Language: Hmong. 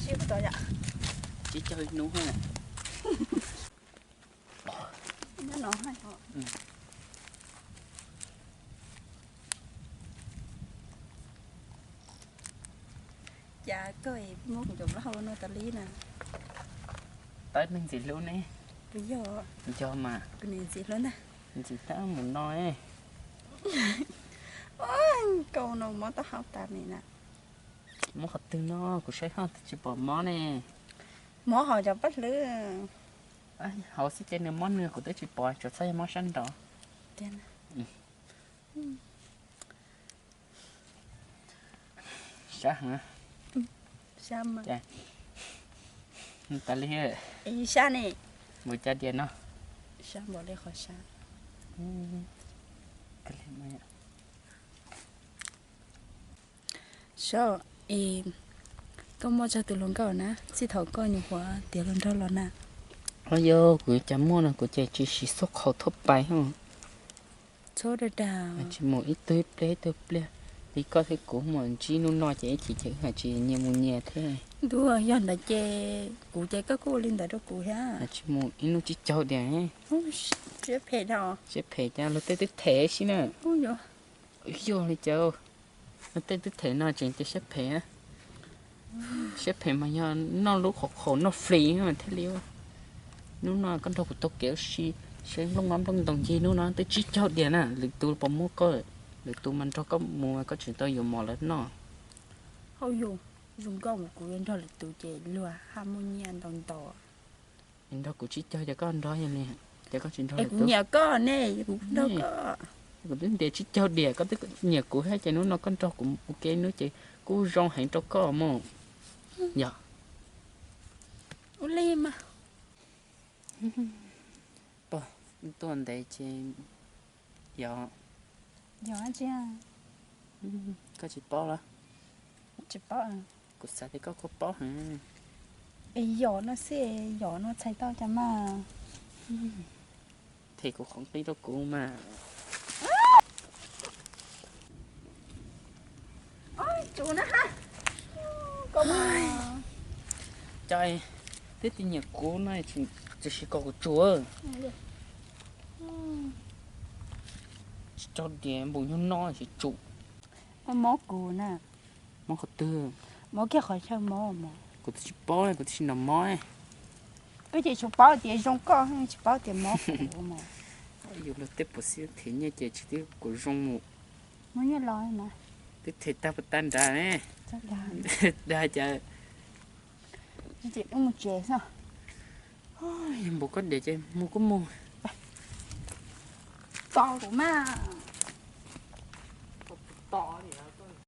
Tsis cog hnub. Cas koj muab kuv cov plaub hau no tas li na? Tab neeg ntxim hlub ne. Puas yog? Yog mas. Kuv niam ntxim hlub ntag. Ntxim tab mus no. Koj no mob taub hau tas li na. Mob qhov twg no? Kuv saib ho tsis pom mob ne. Mob hauv cov paj hlwb. Hauv xwb ces nws mob nws, kuv twb tsis pom, tsuas txhob yog mob sab nraud. Sab heev. Sab mas. Tas li. Sab ne. Mus cab diav no. Sab npaum li qhov sab. Saib, koj muaj tsawg tus hluas nkauj na, txij thaum koj nyuam qhuav tiav hluas nraug los na? Yog kuv cas muaj no kuv ces tsis siv xub qhaus thuaj pais. Txhob dag dag. Tsis mus ib tug ib pliag ib tug pliag li, koj thiab kuv mus ntsib hnub no ces ib chim ces wb hais tsis nyias mus nyias thiab. Ntuj, yog ntawd ces kuv ces koj kuj ua li ntawd rau kuv thiab. Tsis mus ib hnub tsib caug diam. Siab phem dhau. Siab phem cas luag tej twb them xwb na. Yog li cas luag tej twb them no tseem tias siab phem. Siab phem mas yog noj lub qhov qhaum noj flis thiaj li. Hnub no koj nrog kuv taug kev ua si, saib nplooj nplooj ntoos ncig hnub no twb tsib caug diam na, lwm tus puas muaj koj, lwm tus mas nrog koj mus koj tseem tau yuav mov lawv noj. Hauj yus, zoo nkauj mas kuv yuav nrog lwm tus ces luag haj muaj nyiaj ntau ntau. Nrog kuv tsib caug ces koj nrog yog li, ces koj tsis nrog lwm tus. Kuv nyiam koj ne, kuv nrog koj. Kuv twb ntiav tsib caug diam koj twb nyiam kuv thiab ces hnub no koj nrog kuv ua ke hnub ces kuj zoo heev rau koj mus. Yog. Ua li mas. Pog, tuaj ntev ces yog. Yog tsi? Koj tsis paub los? Tsis paub. Kuv xav tias koj kuj paub heev. Es yog no xwb, yog no txhais tau cas mas. Them kuv qhov nqi rau kuv mas. Cov twb tsis nyiam kuv no tsis siv kom kuv tsum. Tsis tso diav npaum nyuag no tsis tsum. Mob kuv na. Mob qhov twg? Mob kiag qhov chaw mob mas. Kuv twb tsis paub, kuv twb tsis nov mob. Koj ces tsuas paub tias zoo koj, tsis paub tias mob kuv mas. Yus luag tej puas xib them nyiaj ces tsis twb kuv zoo mus. Muab nyiaj los mas. Twb them tag puas tag nrad ne. Dag cas. Ces wb mus tsev xwb. Yog npaum koj diam ces mus kuj mus. Tos kuv mas. Tos li.